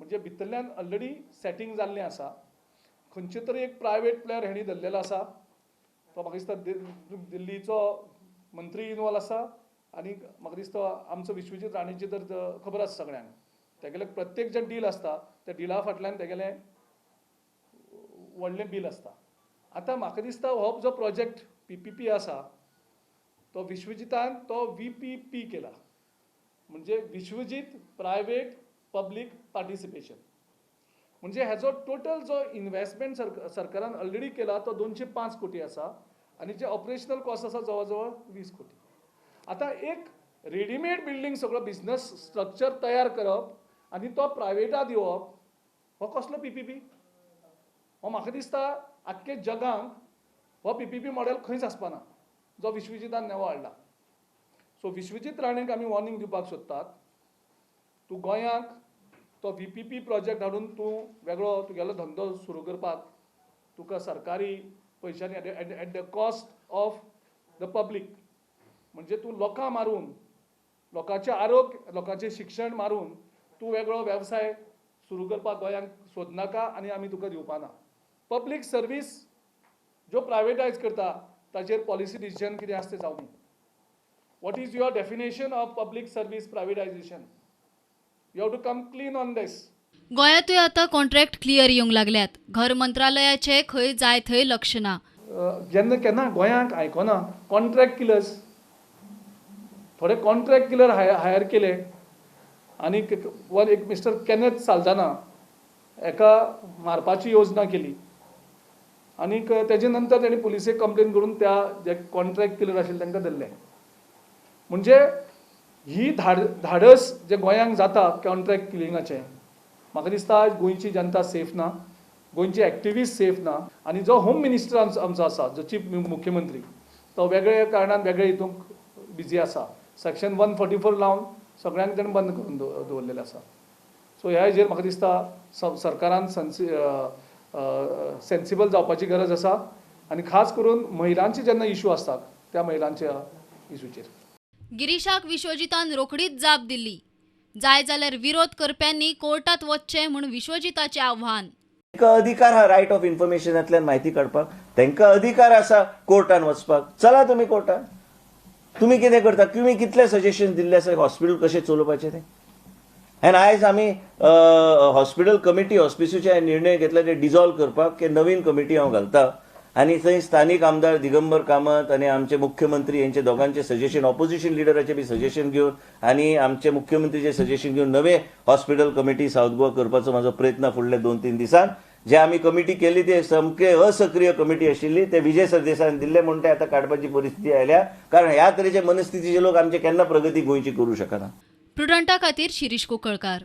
म्हणजे भितरल्यान already setting जाल्लें आसा. खंयचे तरी एक प्रायवेट प्लेयर हेणी धरलेलो आसा, तो म्हाका दिसता दिल्लीचो मंत्री इनवॉल्व आसा आनी म्हाका दिसता आमचो विश्वजीत राणेची तर खबर आसा सगळ्यांक. तेगेले प्रत्येक जे डील आसता त्या डिला फाटल्यान तेगेलें व्हडलें बील आसता. आतां म्हाका दिसता हो जो प्रोजेक्ट पीपीपी आसा तो विश्वजितान तो व्हीपीपी केला, म्हणजे विश्वजीत प्रायवेट पब्लीक पार्टिसिपेशन. म्हणजे हेजो टोटल जो इनवेस्टमेंट सरकारान ऑलरेडी केला तो 205 कोटी आसा आनी जे ऑपरेशनल कॉस्ट आसा जवळ जवळ 20 कोटी. आतां एक रेडीमेड बिल्डींग सगळो बिजनस स्ट्रक्चर तयार करप आनी तो प्रायवेटा दिवप हो कसलो पीपीपी? हो म्हाका दिसता आख्खे जगांक हो पीपीपी मॉडेल खंयच आसपाना जो विश्वजितान नवो हाडला. सो विश्वजीत राणेक आमी वॉर्निंग दिवपाक सोदतात, तूं गोंयांक तो व्हीपीपी प्रोजेक्ट हाडून तूं वेगळो तुगेलो धंदो सुरू करपाक तुका सरकारी पयशांनी at the cost of the public, म्हणजे तूं लोकां मारून, लोकांचें आरोग्य, लोकांचें शिक्षण मारून तूं वेगळो वेवसाय सुरू करपाक गोंयांक सोदनाका आनी आमी तुका दिवपाना. पब्लीक सर्वीस ज्यो प्रायवेटायज करता ताचेर पॉलिसी डिसिजन कितें आसा तें जावनी. What is your definition of public service privatisation? You have to come clean on this. गोंयांतूय आतां कॉन्ट्रॅक्ट क्लियर येवंक लागल्यात. घर मंत्रालयाचें खंय जाय थंय लक्ष ना. जेन्ना केन्ना गोंयांक आयकना कॉन्ट्रॅक्ट किलर्स, थोडे कॉन्ट्रॅक्ट किलर हायर केले आनी वन एक मिस्टर केनेथ साल्दाना एका मारपाची योजना केली आनीक तेजे नंतर तेणी पुलिसेक कंप्लेन करून त्या जे कॉन्ट्रॅक्ट किलर आशिल्ले तांकां धरले. म्हणजे ही धाडस जे गोंयांक जाता कॉन्ट्रॅक्ट किलिंगाचें, म्हाका दिसता गोंयची जनता सेफ ना, गोंयची एक्टिविस्ट सेफ ना. आनी जो होम मिनिस्टर आमचो आसा, जो चीफ मुख्यमंत्री, तो वेगळे कारणान वेगळे हितूंक बिजी आसा. सेक्शन 144 लावन सगळ्यांक ताणें बंद करून दवरलेलें आसा. सो ह्या हेजेर म्हाका दिसता सरकारान सेन्सिबल जावपाची गरज आसा आनी खास करून महिलांचे जेन्ना इशू आसतात त्या महिलांच्या इशूचेर. गिरीशाक विश्वजितान रोखडीच जाप दिली. जाय जाल्यार विरोध करप्यांनी कोर्टात वचचें म्हूण विश्वजिताचें आव्हान. तांकां अधिकार आहा रायट ऑफ इन्फॉर्मेशनांतल्यान म्हायती काडपाक, तांकां अधिकार आसा कोर्टान वचपाक. चला तुमी कोर्टान, तुमी कितें करता, तुमी कितले सजेशन दिल्ले आसा हॉस्पिटल कशें चलोवपाचें तें. आनी आयज आमी हॉस्पिटल कमिटी हॉस्पिसूचे निर्णय घेतला ते डिजॉल्व करपाक, की नवीन कमिटी हांव घालता आनी थंय स्थानीक आमदार दिगंबर कामत आनी आमचे मुख्यमंत्री हेंचे दोगांचे सजेशन, ऑपोजिशन लिडराचे बी सजेशन घेवन आनी आमचे मुख्यमंत्रीचे सजेशन घेवन नवे हॉस्पिटल कमिटी सावथ गोवा करपाचो म्हाजो प्रयत्न फुडले 2-3 दिसान. जे आमी कमिटी केली ते सामके असक्रिय कमिटी आशिल्ली, ते विजय सरदेसायान दिल्ले म्हूण ते आतां काडपाची परिस्थिती आयल्या. कारण ह्या तरेचे मनस्थितीचे लोक आमचे केन्ना प्रगती गोंयची करूं शकना. प्रुडंटा खातीर शिरीष कुंकळकार.